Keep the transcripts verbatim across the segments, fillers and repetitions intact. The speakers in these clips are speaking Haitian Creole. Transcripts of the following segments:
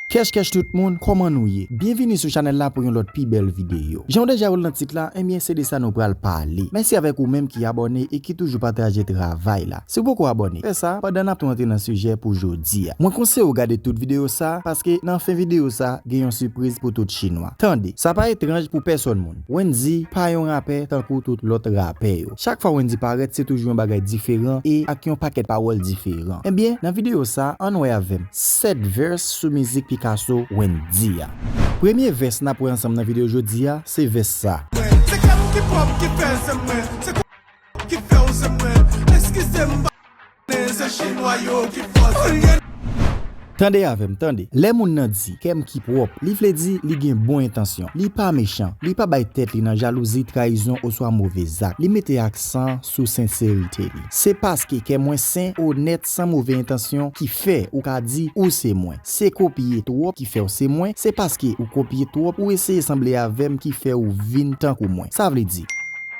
Kèch kèch tout moun, kòman nou ye? Byenvini sou chanèl la pou yon lòt pi bèl videyo. Jan w deja wè l nan tit la, ebyen se de sa nou pral pale. Mèsi avèk ou menm ki abòne e ki toujou pataje travay la. Si w poko abòne, fè sa pandan n ap tou antre nan sijè pou jodi a. Mwen konseye w gade tout videyo sa, paske nan fen videyo sa, gen yon sipriz pou tout chinwa. Tande, sa pa etranj pou pèsòn moun. Wendyy pa yon rapè tankou tout lòt rapè yo. Chak fwa Wendyy parèt, se toujou yon bagay diferan e ak yon pakèt pawòl diferan. Ebyen, nan videyo sa, ann wè avè m sèt vès sou mizik Picasso Wendyy a. Premye vès n ap wè ansanm nan videyo jodi a, se vès sa. Se kè m ki pwòp ki fè se mwen, se kò ki fè w se mwen. Eskize m, pa konnen se chinwa yo ki fòse m. Tande avè m, tande. Lè moun nan di, kè m ki pwòp, li vle di li gen bon entansyon. Li pa mechan, li pa bay tèt li nan jalouzi, trayizon oswa move zak. Li mete aksan sou senserite li. Se paske kè mwen sen, onèt, san move entansyon ki fè ou ka di ou se mwen. Se kopye twòp ki fè w se mwen, se paske ou kopye twòp, ou eseye sanble avè m ki fè ou vin tankou mwen. Sa vle di,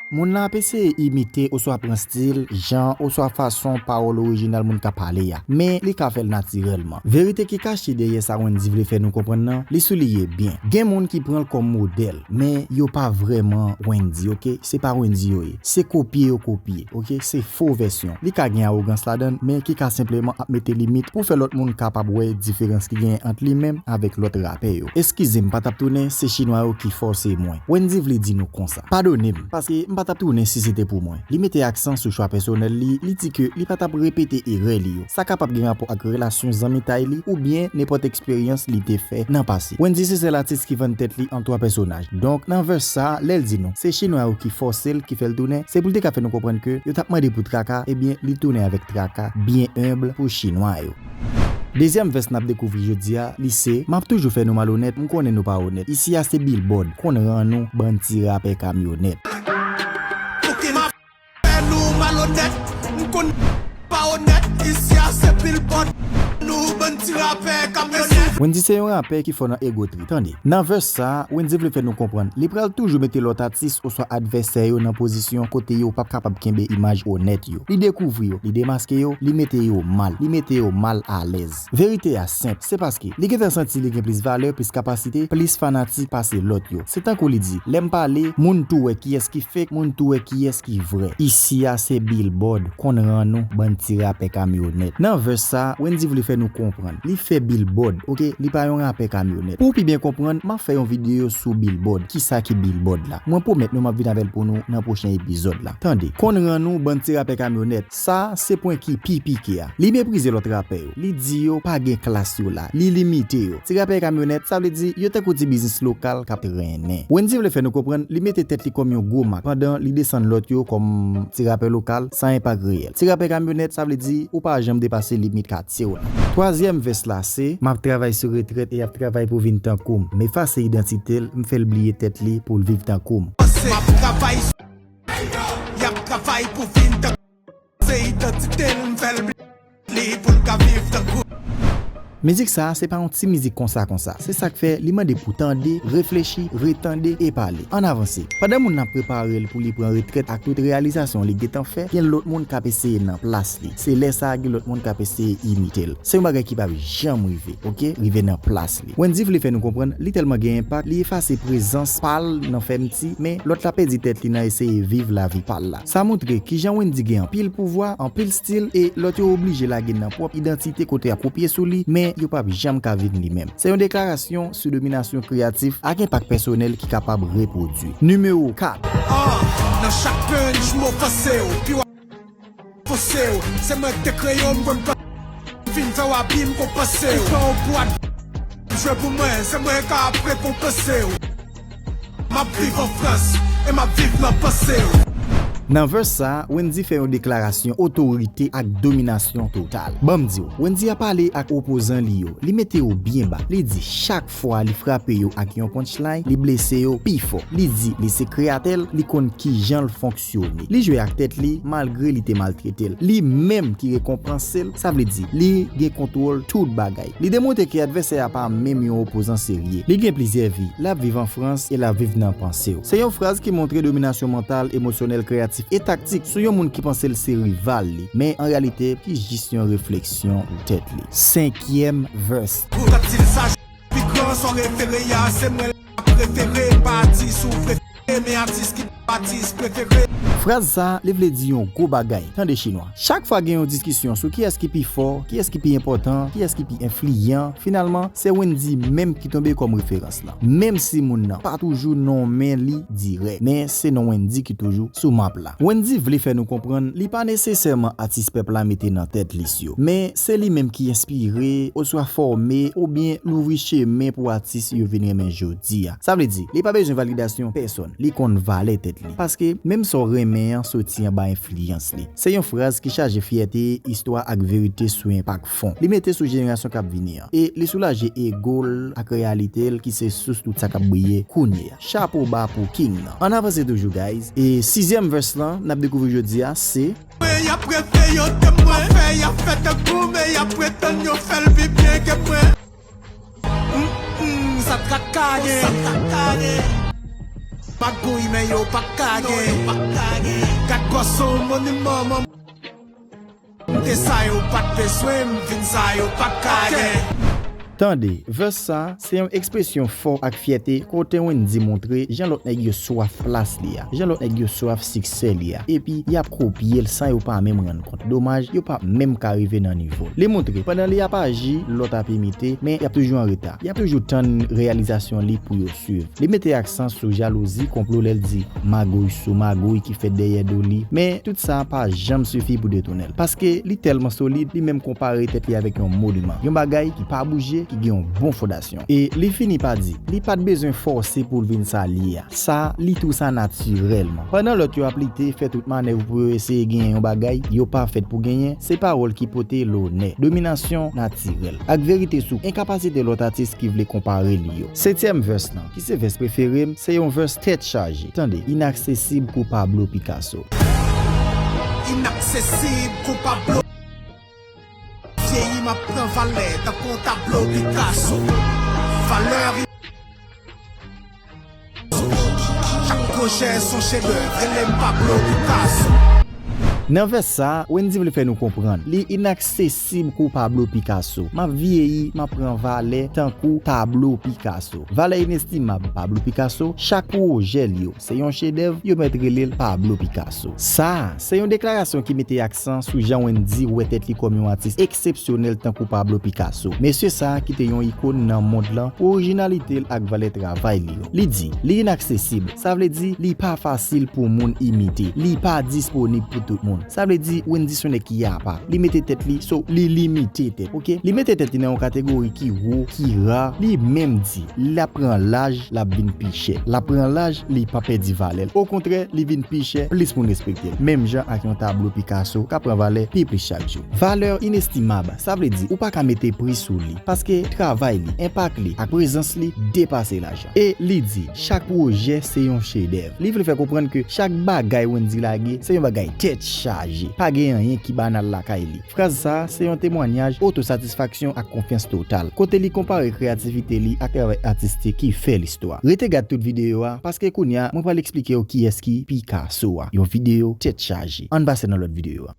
moun nan ap eseye imite oswa pran stil, jan, oswa fason pawòl orijinal moun ka pale a, men li ka fè l natirèlman. Verite ki kache dèyè sa Wendyy vle fè nou konprann nan, li souliye byen. Gen moun ki pran l kòm modèl, men yo pa vrèman Wendyy, oke? Se pa Wendyy yo ye. Se kopye yo kopye, oke? Se fo vèsyon. Li ka gen awogans ladan l, men ki ka senpleman ap mete limit pou fè lòt moun kapab wè diferans ki genyen ant li menm avèk lòt rapè yo. Eskize m, pa t ap tounen, se chinwa yo ki fòse mwen. Wendyy vle di nou konsa. Padone m, paske m pa t ap tounen si se te pou mwen. Li mete aksan sou chwa pèsonèl li, li di ke li pa t ap repete erè li yo. Sa kapab gen rapò ak relasyon zanmitay li oubyen nenpòt eksperyans li te fè nan pase. Wendyy se sèl atis ki vann tèt li an twa pèsonaj. Donk, nan vès sa, lè l di nou, se chinwa yo ki fòse l, ki fè l tounen, se pou l te ka fè nou konprann ke yo t ap mande pou traka, ebyen, li tounen avèk traka, byen enb pou chinwa yo. Dezyèm vès n ap dekouvri jodi a, li se, m ap toujou fè nou malonèt, m konnen nou pa onèt. Isi a se Billboard, konn ran nou, bann ti rapè kamyonèt. Fè nou malonèt, m konn pa onèt, isi a se Billboard, nou bann ti rapè kamyonèt. Wendyy se yon rapè ki fò nan ego trip. Tande, nan vès sa, Wendyy vle fè nou konprann, li pral toujou mete lòt atis oswa advèsè yo nan pozisyon kote yo p ap kapab kenbe imaj onèt yo. Li dekouvri yo, li demaske yo, li mete yo mal, li mete yo mal alèz. Verite a senp, se paske li gentan santi li gen plis valè, plis kapasite, plis fanatik pase lòt yo. Se tankou li di, lè m pale, moun tou wè kiyès ki fake, moun tou wè kiyès ki vrè. Isi a se Billboard, konn ran nou, bann ti rapè kamyonèt. Nan vès sa, Wendyy vle fè nou konprann, li fè Billboard, oke? Li pa yon rapè kamyonèt. Pou w pi byen konprann, m ap fè yon videyo sou Billboard. Kisa ki Billboard la? Mwen pwomèt nou m ap vin avè l pou nou nan pwochen epizòd la. Tande, konn ran nou, bann ti rapè kamyonèt. Sa, se pwen ki pi pike a. Li meprize lòt rapè yo. Li di yo pa gen klas yo la. Li limite yo. Ti rapè kamyonèt, sa vle di yo tankou ti biznis lokal k ap trennen. Wendyy vle fè nou konprann li mete tèt li kòm yon gwo mak, pandan li desann lòt yo kòm ti rapè lokal, san enpak reyèl. Ti rapè kamyonèt, sa vle di ou pa janm depase limit katye w la. Twazyèm vès la se, m ap travay sou retrèt e y ap travay pou vin tankou m. M efase idantite l, m fè l bliye tèt li pou l viv tankou m. M ap travay Y ap travay pou vin tankou se idantite l, m fè l bliye li pou l ka viv tankou. Mizik sa a, se pa yon ti mizik konsa konsa. Se sa k fè li mande pou tande, reflechi, retande e pale. Ann avanse. Pandan moun nan ap prepare l pou li pran retrèt ak tout reyalizasyon li gentan fè, gen lòt moun k ap eseye nan plas li. Se lè sa a gen lòt moun k ap eseye imite l. Se yon bagay ki p ap janm rive, oke? Rive nan plas li. Wendyy vle fè nou konprann, li tèlman gen enpak, li efase prezans pa l nan fèmti, men lòt la pèdi tèt li nan eseye viv lavi pa l la. Sa montre kijan Wendyy gen anpil pouvwa, anpil stil, e lòt yo oblije lage nan pwòp idantite kote y ap kopye sou li, men yo p ap janm ka vin li menm. Se yon deklarasyon sou dominasyon kreyatif ak enpak pèsonèl ki kapab repwodui. Nimewo kat. Ah, nan chak punch, m ofanse w, pi w ap fonse w. Se mwen k te kreye w, m konn pa fin fè w abi, m konpanse w. Ou pran w pou ad, jwe pou mwen, se mwen k ap rekonpanse w. M ap viv an Frans e m ap viv nan panse w. Nan verse sa, Wendyy fè yon deklarasyon otorite ak dominasyon total. Ban m di w, Wendyy ap pale ak opozan li yo. Li mete yo byen ba. Li di chak fwa li frape yo ak yon punchline, li blese yo pi fò. Li di li se kreyatè l, li konn kijan l fonksyone. Li jwe ak tèt li, malgre li te maltrete l. Li menm ki rekonpanse l, sa vle di, li gen kontwòl tout bagay. Li demontre ke advèsè a pa menm yon opozan serye. Li gen plizyè vi, l ap viv an Frans e l ap viv nan panse w. Se yon fraz ki montre dominasyon mantal, emosyonèl, kreyatif e taktik sou yon moun ki panse l se rival li, men an reyalite, ki jis yon refleksyon pou tèt li. Senkyèm verse. Pou tèt li sa, Prefere a, se mwen l ap prefere, pa atis ou prefere, men atis ki pa atis prefere. Fraz sa, li vle di yon gwo bagay. Tande chinwa. Chak fwa gen yon diskisyon sou kiyès ki pi fò, kiyès ki pi enpòtan, kiyès ki pi enfliyan, finalman, se Wendy menm ki tonbe kòm referans lan. Menm si moun nan pa toujou nonmen li dirèk, men se non Wendy ki toujou sou map la. Wendy vle fè nou konprann li pa nesesèman atis pèp la mete nan tèt lis yo, men se li menm ki enspire, oswa fòme, oubyen louvri chemen pou atis yo vin renmen jodi a. Sa vle di, li pa bezwen validasyon pèsòn, li konn valè tèt li. Paske, menm sa w renmen an soti anba enfliyans li. Se yon fraz ki chaje fyète, istwa ak verite sou enpak fon li mete sou jenerasyon k ap vini an. E li soulaje ego l ak reyalite l ki se sous tout sa k ap briye kounye a. Chapo ba pou King nan. Ann avanse toujou, guys. E sizyèm verse lan, n ap dekouvri jodi a, se. Mwen y ap reve yo de mwen, fè y ap fè tankou, men y ap pretann yo fè l pi byen ke mwen. Mm, sa t ka gen. Sa t ka gen. Magouy, men yo pa ka gen. Gad gwòso moniman, man. M te sa yo pa t bezwen, m vin sa yo pa ka gen. Tande, verse sa, se yon ekspresyon fò ak fyète kote Wendy montre jan lòt nèg yo swaf plas li a, jan lòt nèg yo swaf siksè li a, epi y ap kopye l san yo pa menm rann kont. Domaj, yo p ap menm ka rive nan nivo l. Li montre, pandan li ap aji, lòt ap imite, men y ap toujou an reta. Y ap toujou tann reyalizasyon li pou yo swiv. Li mete aksan sou jalouzi, konplo lè l di magouy sou magouy ki fèt dèyè do li. Men, tout sa pa janm sifi pou detounen l. Paske li tèlman solid, li menm konpare tèt li avèk yon moniman. Yon bagay ki pa bouje, ki gen yon bon fondasyon. E li fini pa di, li pa t bezwen fòse pou l vin sa l ye a. Sa, li tou sa natirèlman. Pandan lòt yo ap lite, fè tout manèv pou yo eseye genyen yon bagay yo pa fèt pou genyen, se pawòl ki pote lonè, dominasyon natirèl, ak verite sou enkapasite lòt atis ki vle konpare li yo. Setyèm verse lan, ki se verse prefere m, se yon verse tèt chaje. Tande, inaksesib kou Pablo Picasso. Inaksesib kou Pablo. Vyeyi, m ap pran valè tankou yon tablo Picasso. Valè. Chak pwojè s on chedèv, rele m Pablo Picasso. Nan vès sa, Wendy vle fè nou konprann, li inaksesib kou Pablo Picasso. M ap vyeyi, m ap pran valè tankou Pablo Picasso. Valè inestimab Pablo Picasso, chak pwojè l yo se yon chedèv, yo mèt rele l Pablo Picasso. Sa, se yon deklarasyon ki mete aksan sou jan Wendy wè tèt li kòm yon atis eksepsyonèl tankou Pablo Picasso. Mesye sa a ki te yon ikòn nan mond lan pou orijinalite l ak valè travay li yo. Li di, li inaksesib, sa vle di li pa fasil pou moun imite. Li pa disponib pou tout moun. Sa vle di Wendy se yon nèg ki apa. Li mete tèt li, so, li limite tèt, oke? Li mete tèt li nan yon kategori ki wo, ki ra. Li menm di, l ap pran laj, l ap vin pi chè. L ap pran laj, li pa pèdi valè l. Okontrè, li vin pi chè, plis moun respekte l. Menm jan ak yon tablo Picasso k ap pran valè pi plis chak jou. Valè inestimab, sa vle di ou pa ka mete pri sou li, paske travay li, enpak li, ak prezans li depase lajan. E li di, chak pwojè se yon chedèv. Li vle fè konprann ke chak bagay Wendy lage, se yon bagay tèt chaje. Pa gen anyen ki banal lakay li. Fraz sa a se yon temwanyaj otosatisfaksyon ak konfyans total, kote li konpare kreyativite li ak travay atistik ki fè listwa. Rete gad tout videyo a, paske kounye a, mwen pral eksplike w kiyès ki Picasso a. Yon videyo tèt chaje. Ann pase nan lòt videyo a.